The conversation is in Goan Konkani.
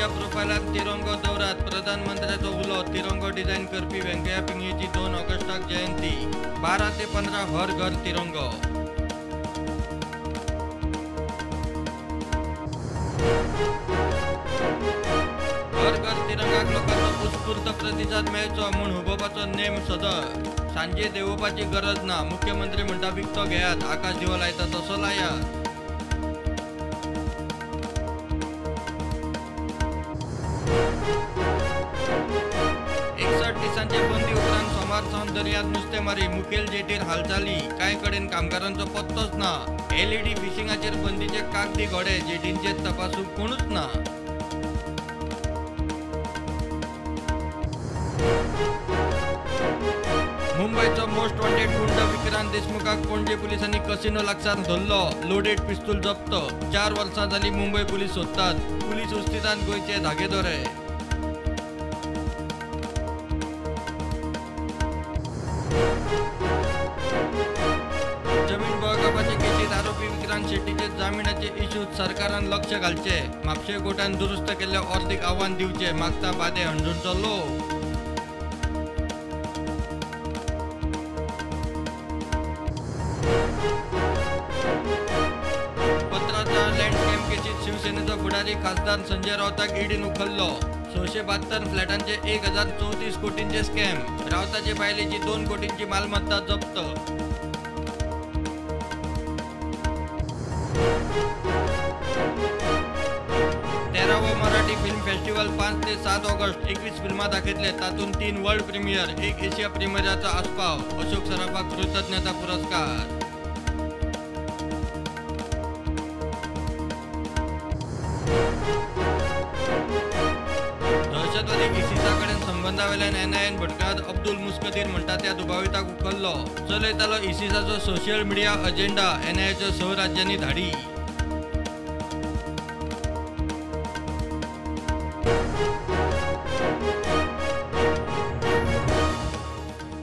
मिडिया प्रोफायलात तिरंगो दवरात प्रधानमंत्र्याचो उलो. तिरंगो डिझायन करपी व्यंकय्या पिंगळीची 2 ऑगस्टाक जयंती. 12 ते 15 हर घर तिरंगो. हर घर तिरंगाक लोकांचो उत्स्फूर्त प्रतिसाद मेळचो म्हूण हुबोवपाचो नेम सदळ. सांजे देंवोवपाची गरज ना. मुख्यमंत्री म्हणटा विकतो घेयात, आकाश दिवो लायता तसो लायात. दिसांचे बंदी उपरांत सोमार सावन दर्यांत नुस्तेमारी. मुखेल जेटीर हालचाली. कांय कडेन कामगारांचो पत्तोच ना. एलईडी फिशिंगाचेर बंदीचे कागदी घोडे. जेटींचेर तपासूंक कोणूच ना. मुंबयचो मोस्ट वॉन्टेड गुंड विक्रांत देशमुखाक पणजे पुलिसांनी कसिनो लागसार धरलो. लोडेड पिस्तूल जप्त. 4 वर्सां जाली मुंबय पुलीस सोदतात. पुलीस उस्तितान गोंयचे धागेदोरे. जमीन बळकावपाचे केसीत आरोपी विक्रांत शेट्टीचे जामिनाचे इश्यूत सरकारान लक्ष घालचे. म्हापशें कोर्टान दुरुस्त केल्ले अर्दीक आव्हान दिवचे मागता बादे हणजूणचो लोक. पत्राचा लँड स्कॅम केसीत शिवसेनेचो फुडारी खासदार संजय राऊताक ईडीन उखल्लो. 672 फ्लॅटांचे 1034 कोटींचे स्कॅम. राऊताचे बायलेची 2 कोटींची मालमत्ता जप्त. 13वो मराठी फिल्म फेस्टिवल 5 ते 7 ऑगस्ट. 21 फिल्मां दाखयतले. तातूंत 3 वर्ल्ड प्रीमियर, 1 एशिया प्रीमियराचो आस्पाव. अशोक सराफाक कृतज्ञता पुरस्कार. दहशतवादी इसिसा कडेन संबंदावेल्यान एनआयएन भटकळात अब्दुल मुस्कदीर म्हणटा त्या दुबाविताक उखल्लो. चलयतालो इसिसाचो सोशल मिडिया अजेंडा. एनआयएच्यो 6 राज्यांनी धाडी.